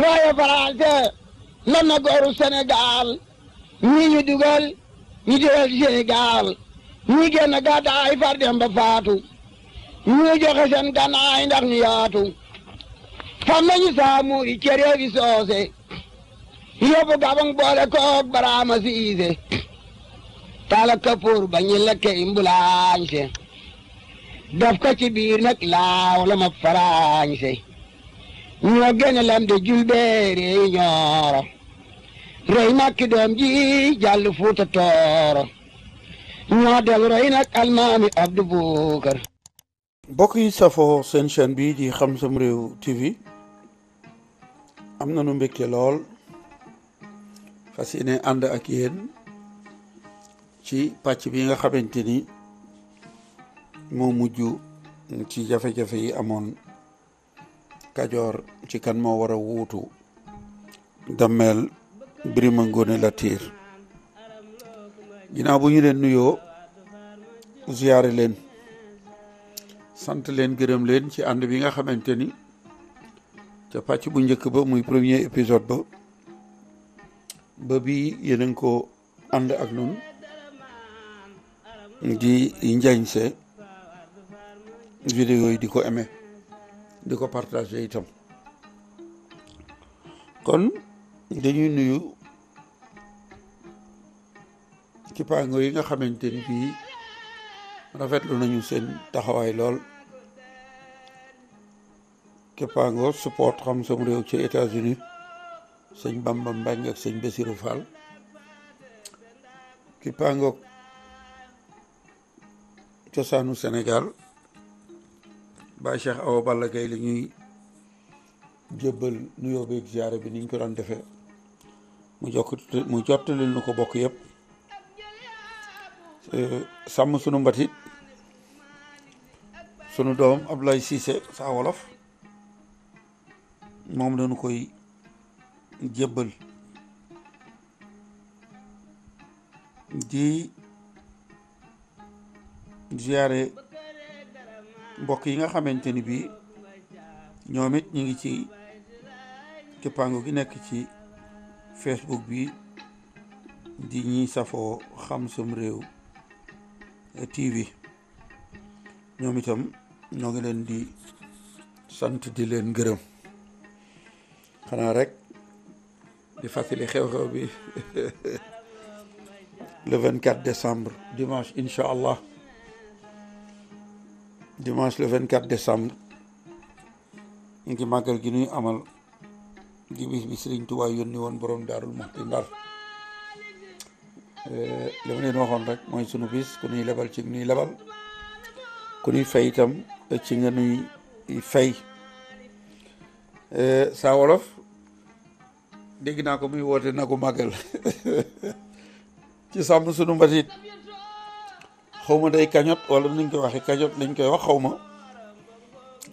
waaye français lan na gooru Sénégal ñii ñu dugal ñu dugal Sénégal ñi génn gàddaay far dem ba faatu ñu joxe seen gànnaay ndax ñu yaatu fam nañu saamu i cere fi soose yóbbu gabang boole koog baraama siise tala kapoor ba ñu lekke imbulaañse daf ko ci biir nag laaw la ma faraañse ñoo gene lam de julbeere yi ñooro rey makki doom ji jàll fuuta tooro ñoo del roy nag almaami Abdou Boucar. mbokk yi safoo seen chaîne bi di Xam Sam Réew TV am nañu mbégte lool fas yéene ànd ak yéen ci pàcc bi nga xamante ni moo mujj ci jafe-jafe yi amoon Kajoor ci kan moo war a wuutu Dameel Birima Ngóone Latiir ginnaaw bu ñu leen nuyoo ziyaare leen sant leen gërëm leen ci ànd bi nga xamante ni ca pàcc bu njëkk ba muy premier épisode ba bi yéen a ngi ko ànd ak nun di njañse vidéo yi di ko aimé di ko partagé itam kon dañuy nuyu ci pango yi nga xamante ni bii rafetlu nañu seen taxawaay lool képpaango support Xam Sam Réew ci États-Unis sëñ Bamba Mbeng ak sëñ Basiru Fall képpaango cosaanu Sénégal Baay Cheikh Awa Balla Gaye li ñuy jébbal nuyoo beeg ziyaare bi niñ ko daan defee mu jottali nu ko bokk yëpp sàmm sunu mbatit sunu doom Ablaye Cissé Saa Wolof moom lañu koy jébbal di ziyaare mbokk yi nga xamante ni bii ñoom it ñu ngi ci képpaango gi nekk ci Facebook bi di ñi safoo Xam Sam Réew TV ñoom itam ñoo ngi leen di sant di leen gërëm xanaa rek di fàttali xew-xew bi le 24 décembre dimanche incha allah dimanche le 24 décembre ñu ngi màggal gi ñuy amal di bis bi Sëriñ Tuubaa yónni woon borom Daarul Muxti Ndar li ma leen waxoon rek mooy sunu bis ku ñuy lebal ci nuy lebal ku ñuy fay itam ci nga nuy fay Saa Wolof dégg naa ko muy woote na ko màggal ci sàmm sunu mbatit xaw ma day kañot wala nuñ koy waxee kañot lañ koy wax xaw ma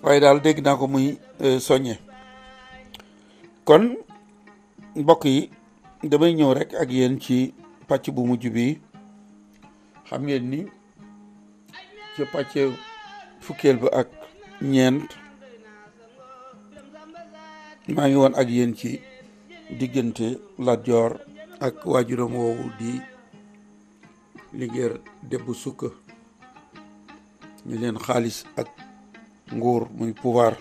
waaye daal dégg naa ko muy soññe kon mbokk yi damay ñëw rek ak yéen ci pàcc bu mujj bi xam ngeen ni ci pàcc fukkeel ba ak ñeent maa ngi woon ak yéen ci diggante Lat Joor ak waajuram woowu di Lingeer Debbu Sukka ñu leen xaalis ak nguur muy pouvoir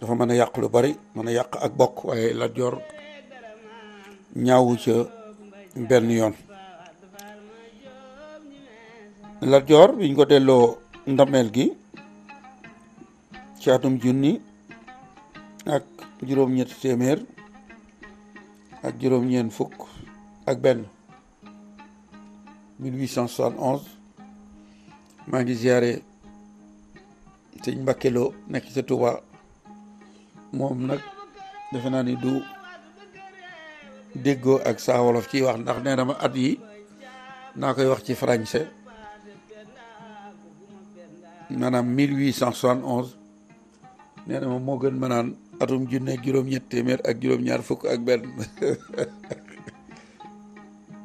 dafa mën a yàq lu bari mën a yàq ak bokk waaye Lat Joor ñaawu ca benn yoon Lat Joor biñ ko delloo ndameel gi ci atum junni ak juróom-ñetti téeméer ak juróom-ñeent fukk ak benn 1871 maa ngi ziyaare sëñ Mbàkke Lo nekk ca Touba moom nag defe naa ni du déggoo ak Saa Wolof ci wax ndax nee na ma at yi naa koy wax ci français maanaam 1871 nee na ma moo gën ma naan atum junne juróom-ñett téeméer ak juróom-ñaar fukk ak benn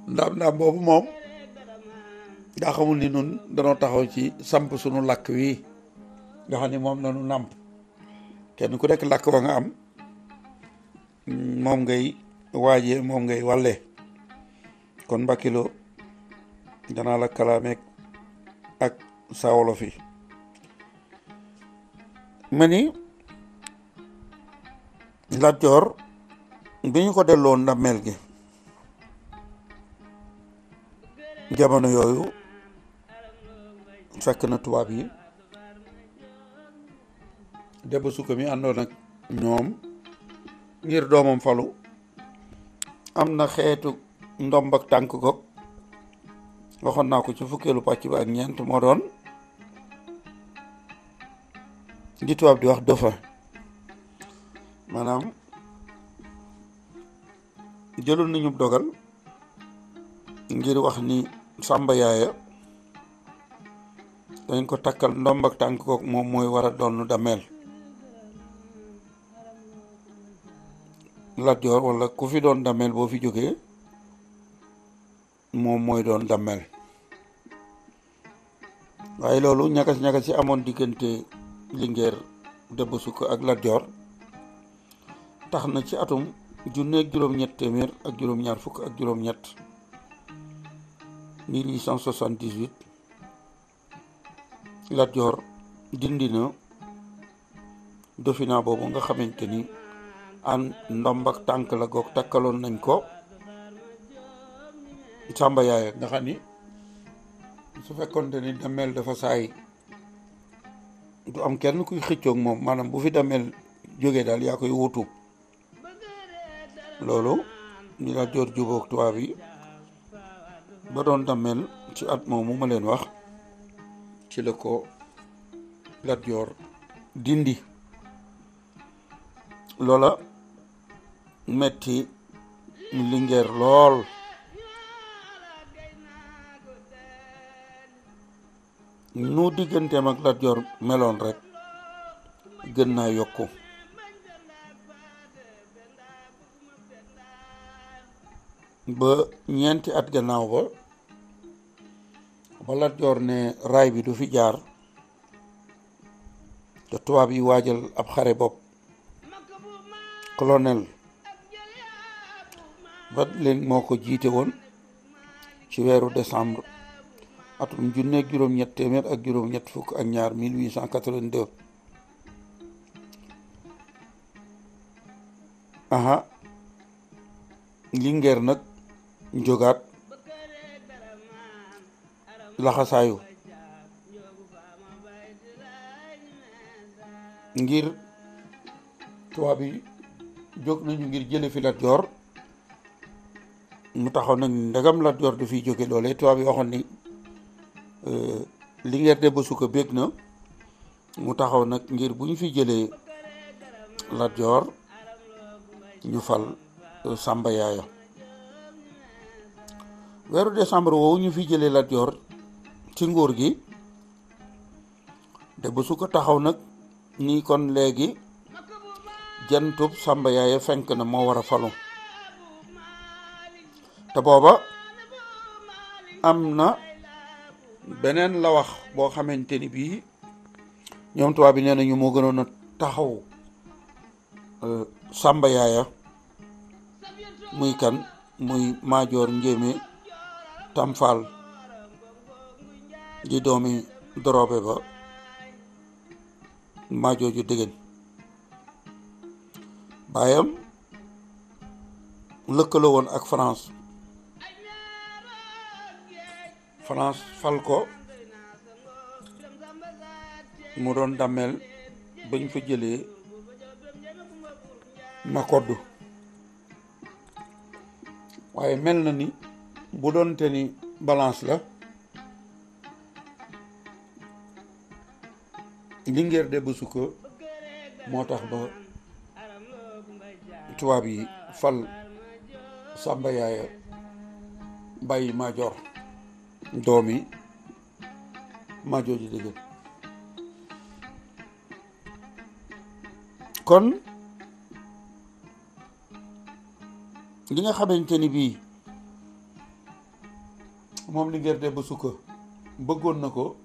ndaam boobu moom daa xamul ni nun danoo taxaw ci samp sunu làkk wi nga xam ni moom la nu nàmp kenn ku nekk làkk wa nga am moom ngay waaje moom ngay wàlle kon Mbakilo danaa la kalaameek ak sa wolof yi ma ni Lat Joor bi ñu ko delloo ndàmmeel gi jamono yooyu fekk na tubaab yi Demba Sukka mi àndoon ak ñoom ngir doomam falu am na xeetu ndomb ak tànk ko waxoon naa ko ci fukkeelu pàcc bi ak ñeent moo doon di tubaab di wax dauphin maanaam jëlul nañu dogal ngir wax ni Samba Yaaya dañ ko takkal ndomb ak tànk ko moom mooy war a doon dameel Lat Joor wala ku fi doon dameel boo fi jógee moom mooy doon dameel waaye loolu ñagas-ñagas ci amoon diggante Linguère Demba Sukka ak Lat Joor tax na ci atum junneeg juróom-ñett téeméer ak juróom-ñaar fukk ak juróom-ñett 1878 Lat Joor dindi na dauphinat boobu nga xamante ni an ndomb ak tànk la goog takkaloon nañ ko Samba Yaaya nga xam ni su fekkoonte ni dameel dafa saay du am kenn kuy xëccoog moom maanaam bu fi dameel jógee daal yaa koy wuutu loolu ni Lat Joor jubóog tubaab yi ba doon dameel ci at moomu ma leen wax ci la ko Lat Joor dindi loola metti Linguère lool nu digganteem ak Lat Joor meloon rek gën naa yokku ba ñeenti at gannaaw ba Lat Joor ne raay bi du fi jaar te tubaab yi waajal ab xare bopp colonel ba leen moo ko jiite woon ci weeru décembre atum junneeg juróom-ñett téeméer ak juróom-ñett fukk ak ñaar 1882 aha Linguère nag jógaat laxasaayu ngir tubaab yi jóg nañu ngir jële fi Lat Joor mu taxaw nag ndegam Lat Joor du fiy jóge loolee tubaab yi waxoon ni Linguère Demba Sukka bég na mu taxaw nag ngir bu ñu fi jëlee Lat Joor ñu fal Samba Yaaya weeru décembre woowu ñu fi jëlee Lat Joor ci nguur gi Demba Sukka taxaw nag ni kon léegi jantub Samba Yaaya fenk na moo war a falu te booba am na beneen la wax boo xamante ni bii ñoom tubaab bi nee nañu moo gënoon a taxaw Samba Yaaya muy kan muy Maajoor Njéeme Tamfal di doomi Dorobe ba Maajooju Dégéen baayam lëkkaloo woon ak France fal ko mu doon dameel bañ fa jëlee Makoddu waaye mel na ni bu doonte ni balance la Linguère Demba Sukka moo tax ba tubaab yi fal Samba Yaaya bàyyi Maajoor doomi Maajooju Dégéen kon li nga xamante ni bii moom Linguère Demba Sukka bëggoon na ko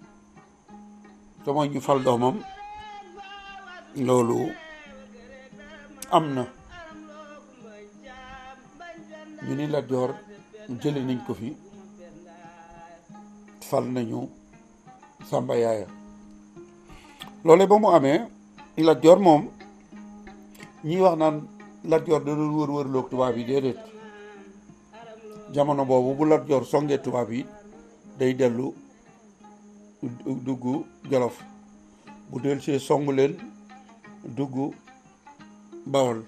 te mooy ñu fal doomam loolu am na ñu ni Lat Joor jële nañ ko fi fal nañu Samba Yaaya loole ba mu amee Lat Joor moom ñi wax naan Lat Joor da doon wër loog tubaab yi déedéet jamono boobu bu Lat Joor songee tubaab yi day dellu dugg Jolof bu del see song leen dugg Bawol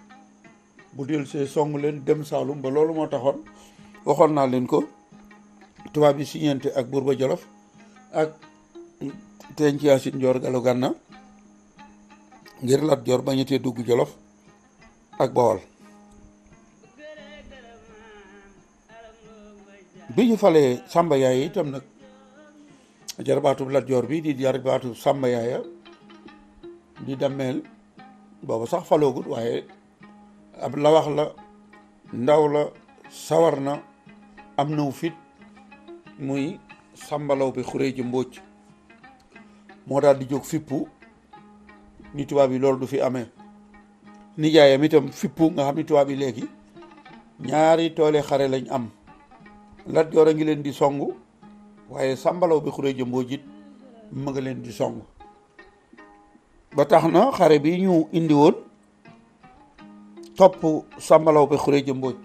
bu del see song leen dem Saalum ba loolu moo taxoon waxoon naa leen ko tubaab yi siñente ak buur ba Jolof ak teeñ ci Yaasin Njoor Galo Gànna ngir Lat Joor bañatee dugg Jolof ak Bawol bi ñu falee Samba Yaaya itam nag jarbaatu Lat Joor bi di jarbaatu Samba Yaaya di Dameel booba sax faloogut waaye ab la wax la ndaw la sawar na am naw fit muy sàmbalaw bi Xureeji Mbóoj moo daal di jóg fippu ni tubaab yi loolu du fi amee nijaayam itam fippu nga xam ni tubaab yi léegi ñaari toole xare lañ am Lat Joor a ngi leen di songu waaye sàmbalaw bi Xureeji Mbóoj it ma nga leen di songu ba tax na xare bi ñu indi woon topp sàmbalaw bi Xureeji Mbóoj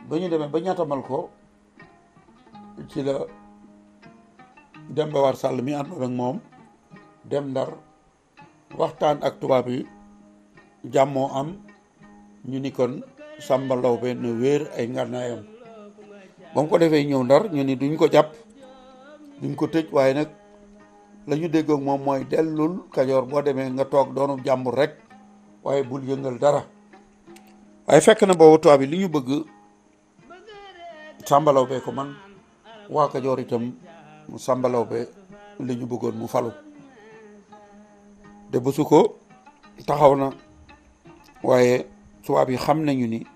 ba ñu demee ba ñaatamal ko ci la Demba War Sàll mi àndoon ak moom dem Ndar waxtaan ak tubaab yi jàmmoo am ñu ni kon Samba Lawbe na wéer ay ngànnaayam ba mu ko defee ñëw Ndar ñu ni duñ ko jàpp duñ ko tëj waaye nag la ñu déggoog moom mooy dellul Kajoor boo demee nga toog doonu jàmbur rek waaye bul yëngal dara waaye fekk na boobu tubaab yi li ñu bëgg Samba Lawbe ko man waa Kajoor itam Samba Lawbe li ñu bëggoon mu falu de bésu ko taxaw na waaye tubaab yi xam nañu ni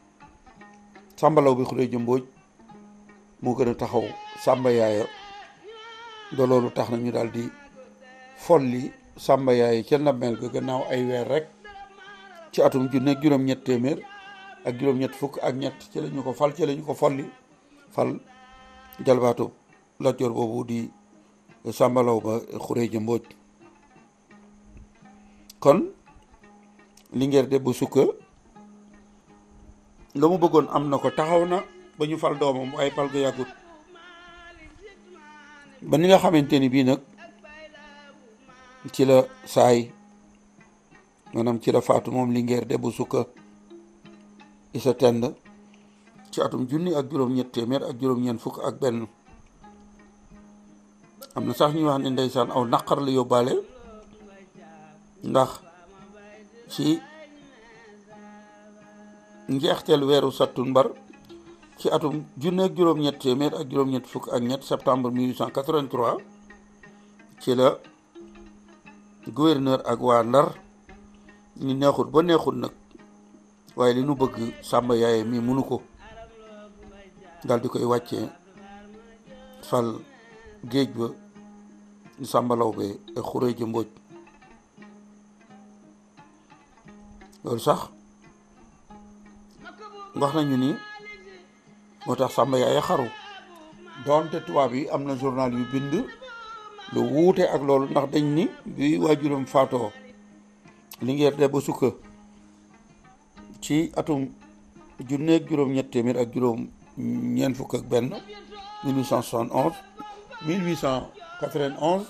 Samba Lawbe Xureeji Mbóoj moo gën a taxaw Samba Yaaya da loolu tax na ñu daal di folli Samba Yaaya ca Ndameel ga gannaaw ay weer rek ci atum junne juróom-ñett téeméer ak juróom-ñett fukk ak ñett ci la ñu ko fal ci la ñu ko folli fal jalbaatu Lat Joor boobu di Samba Lawbe Xureeji Mbóoj kon Linguère de bu sukka la mu bëggoon am na ko taxaw na ba ñu fal doomam waaye fal ga yàggut ba ni nga xamante ni bii nag ci la saay maanaam ci la faatu moom Linguère de bu sukka isa tend ci atum junni ak juróom-ñett téeméer ak juróom-ñeent fukk ak benn am na sax ñuy wax ne ndeysaan aw naqar la yóbbaale ndax ci njeexteel weeru sattumbar ci atum junni ak juróom-ñett téeméer ak juróom-ñett fukk ak ñett septembre 1883 ci la gouverneur ak waa Ndar ñu neexut ba neexut nag waaye li nu bëgg Samba Yaaya mi munu ko dal di koy wàccee fal géej ba Samba Lawbe Xureeji Mbóoj loolu sax wax nañu ni moo tax Samba Yaaya xaru doonte tubaab yi am na journal yu bind lu wuute ak loolu ndax dañ ni bi waajuram faatoo Linguère de bu sukka ci atum junneeg juróom-ñett téeméer ak juróom-ñeent fukk ak benn 1871 1891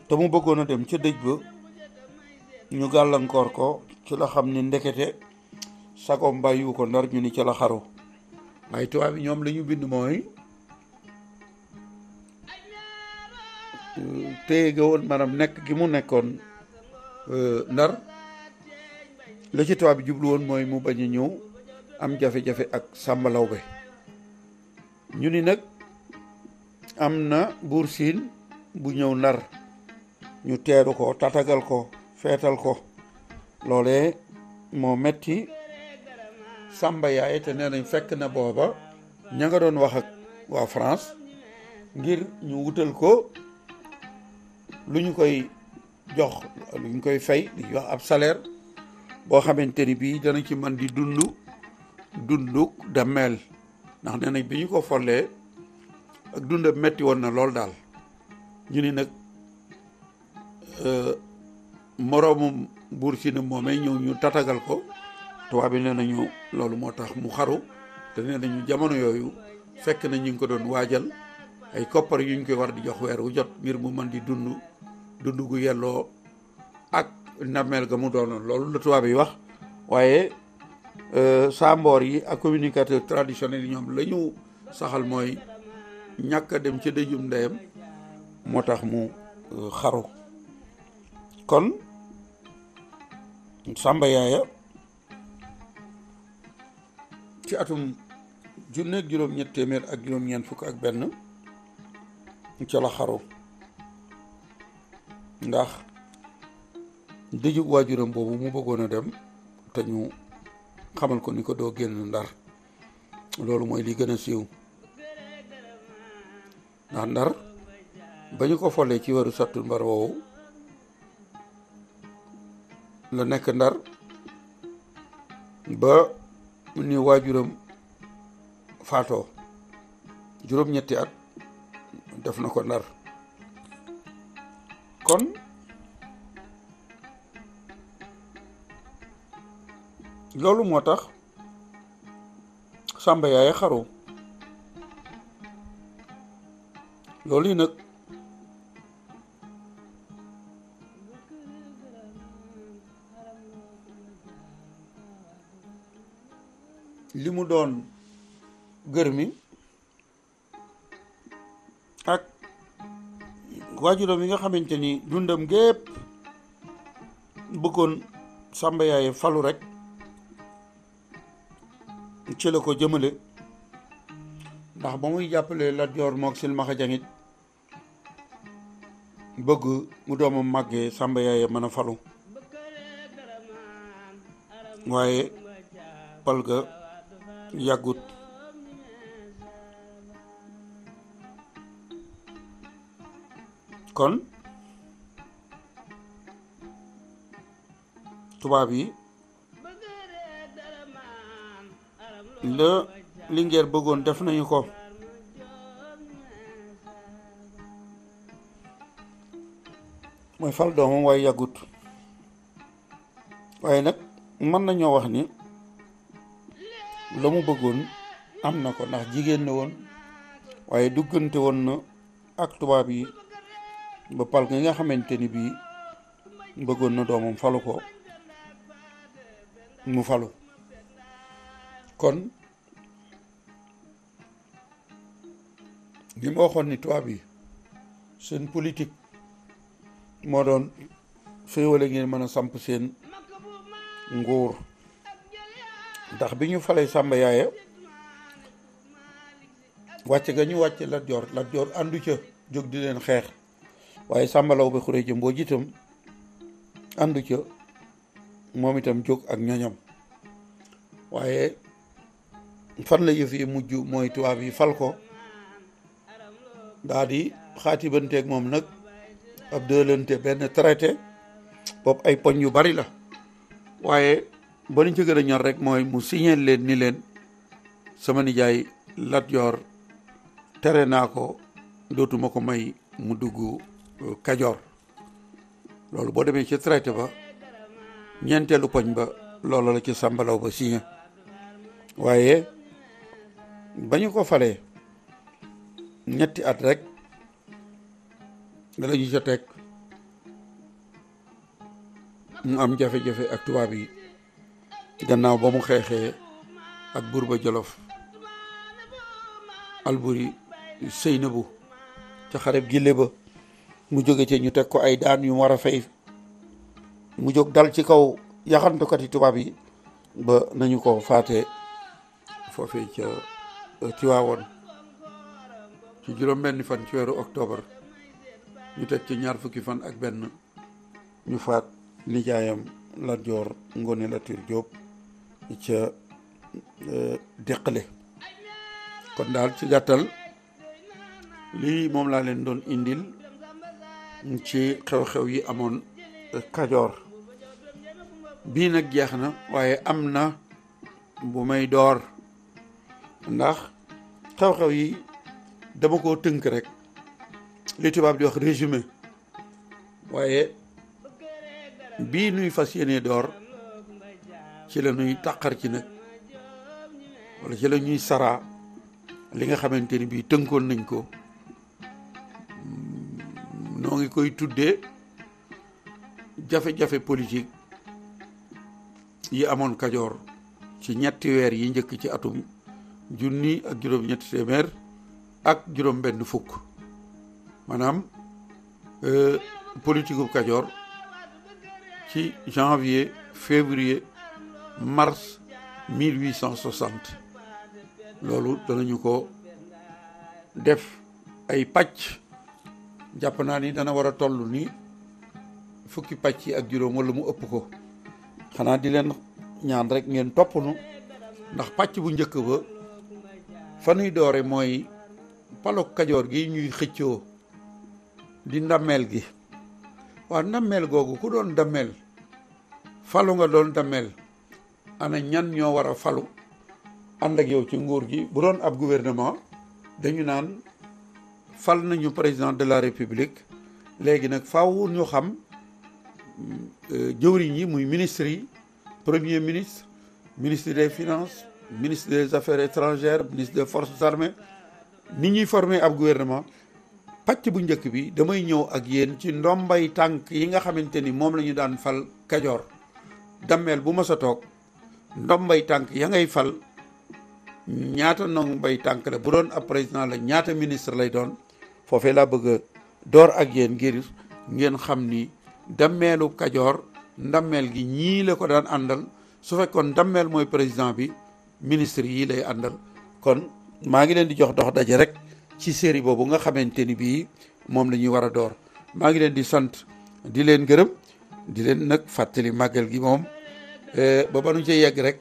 te mu bëggoon a dem ca dëj ba ñu gàllankoor ko ci la xam ni ndekete sagom bàyyiwu ko Ndar ñu ni ca la xaru waaye tubaab bi ñoom la ñu bind mooy téye ga woon maanaam nekk gi mu nekkoon Ndar la ci tubaab bi jublu woon mooy mu bañ a ñëw am jafe-jafe ak Samba Lawbe ñu ni nag am na buur siin bu ñëw Ndar ñu teeru ko tatagal ko feetal ko loolee moo metti Samba Yaaya te nee nañ fekk na booba ña nga doon wax ak waa France ngir ñu wutal ko lu ñu koy jox lu ñu koy fay di jox ab salaire boo xamante ni bii dana ci man di dund dunduk Dameel ndax nee nañ bi ñu ko follee ak dundam metti woon na lool daal ñu ni nag moroomum buur Sine moomee ñëw ñu tatagal ko tubaab bi nee nañu loolu moo tax mu xaru te nee nañu jamono yooyu fekk na ñu ngi ko doon waajal ay koppar yu ñu koy war di jox weer wu jot ngir mu mën di dund gu yelloo ak ndameel ga mu doonoon loolu la tubaab yi wax waaye Samboor yi ak communicateur traditionnel yi ñoom la ñu saxal mooy ñàkk a dem ci dëjum ndeyam moo tax mu xaru kon Samba Yaaya ci atum junneeg juróom-ñett téeméer ak juróom-ñeent fukk ak benn ca la xaru ndax dëjug waajuram boobu mu bëggoon a dem te ñu xamal ko ni ko doo génn Ndar loolu mooy li gën a siiw ndax Ndar ba ñu ko folee ci weeru sattumbar woowu la nekk Ndar ba ni waajuram faatoo juróom-ñetti at def na ko Ndar kon loolu moo tax Samba Yaaya xaru loolu yi nag li mu doon gërmi ak waajuram yi nga xamante ni dundam gépp bëggoon Samba Yaaya falu rek ci la ko jëmale ndax ba muy jàppale Lat Joor mook Silmaxa Jangit bëgg mu doomam màggee Samba Yaaya mën a falu waaye pal ga yàggut kon tubaab yi la Linguère bëggoon def nañu ko mooy fal doomam waaye yàggut waaye nag mën nañoo wax ni la mu bëggoon am na ko ndax jigéen na woon waaye duggante woon na ak tubaab yi ba pal nga nga xamante ni bii bëggoon na doomam falu ko mu falu kon li ma waxoon ni tubaab yi seen politique moo doon féewale ngeen mën a samp seen nguur ndax bi ñu falee Samba Yaaya wàcce ga ñu wàcce Lat Joor àndu ca jóg di leen xeex waaye Samba Lawbe Xureeja Mbooj itam àndu ca moom itam jóg ak ñoñam waaye fan la yëf yi mujj mooy tubaab yi fal ko daa di xaatibanteeg moom nag ab dëlante benn traité boobu ay poñ yu bari la waaye ba ñu ci gën a ñor rek mooy mu signé leen ni leen sama nijaay Lat Joor tere naa ko dootuma ko may mu dugg Kajoor loolu boo demee ci traité ba ñeenteelu poñ ba loolu la ci Samba Lawbe signé waaye ba ñu ko falee ñetti at rek la ñu ca teg mu am jafe-jafe ak tubaab yi gannaaw ba mu xeexee ak buur ba Jolof Alburi Seynabu ca xareb gille ba mu jóge ci ñu teg ko ay daan yu war a fay mu jóg dal ci kaw yaxantukat yi tubaab yi ba nañu ko faate foofee ca Tiwaawoon ci juróom-benni fan ci weeru octobre ñu teg ci ñaar fukki fan ak benn ñu faat nijaayam Lat Joor Ngoone Latiir Jóob ca Deqale kon daal ci gàttal lii moom laa leen doon indil ci xew-xew yi amoon Kajoor bii nag jeex na waaye am na bu may door ndax xew-xew yi dama koo tënk rek li tubaab di wax résumé waaye bii nuy fas yéene door ci la nuy tàqar ci nag wala ci la ñuy saraa li nga xamante ni bii tënkoon nañ ko noo ngi koy tuddee jafe-jafe politique yi amoon Kajoor ci ñetti weer yi njëkk ci atum junni ak juróom-ñetti téeméer ak juróom-benn fukk maanaam politique bu Kajoor ci janvier février mars 1860 loolu danañu ko def ay pàcc jàpp naa ni dana war a toll ni fukki pàcc yi ak juróom wala mu ëpp ko xanaa di leen ñaan rek ngeen topp nu ndax pàcc bu njëkk ba fa nuy doore mooy palok Kajoor gi ñuy xëccoo di ndameel gi waa ndameel googu ku doon ndameel falu nga doon ndameel ana ñan ñoo war a falu ànd ak yow ci nguur gi bu doon ab gouvernement dañu naan fal nañu président de la république léegi nag faaw ñu xam jëwriñ yi muy ministre yi premier ministre ministre des finances ministre des affaires étrangères ministre des forces armées ni ñuy former ab gouvernement pàcc bu njëkk bi damay ñëw ak yéen ci ndombay tànk yi nga xamante ni moom la ñu daan fal Kajoor dammeel bu mas a toog ndombay tànk ya ngay fal ñaata ndombay tànk la bu doon ab président la ñaata ministre lay doon foofee laa bëgg a door ak yéen ngir ngeen xam ni dammeelu Kajoor ndammeel gi ñii la ko daan àndal su fekkoon ndammeel mooy président bi ministre yi lay àndal kon maa ngi leen di jox dox daje rek ci série boobu nga xamante ni bii moom la ñuy war a door maa ngi leen di sant di leen gërëm di leen nag fàttali màggal gi moom ba ba nu ci yegg rek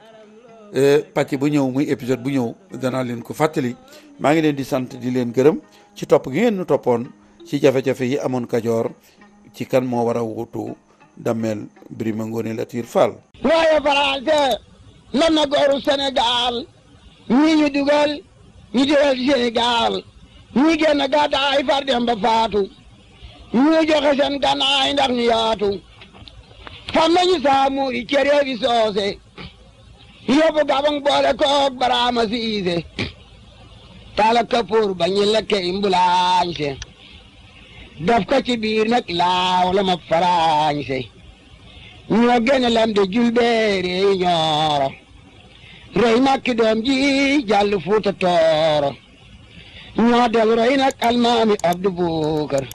pàcc bu ñëw muy épisode bu ñëw danaa leen ko fàttali maa ngi leen di sant di leen gërëm ci topp gi ngeen nu toppoon ci jafe-jafe yi amoon Kajoor ci kan moo war a wuutu Dameel Birima Ngóone Latiir Fall. waaye français lan na gooru Sénégal ñii ñu dugal ñu dugal Sénégal ñii génn gàddaay far dem ba faatu ñu joxe seen gànnaay ndax ñu yaatu fam nañu saamu i cere bi soose yóbbu gabang boole koog baraama siise tala kapoor ba ñu lekke imbulaañse daf ko ci biir nag laaw la ma faraañse ñoo gene lam de julbeere yi ñooro rey makki doom ji jàll fuuta tooro ñoo del rey nag almaami Abdu Bukar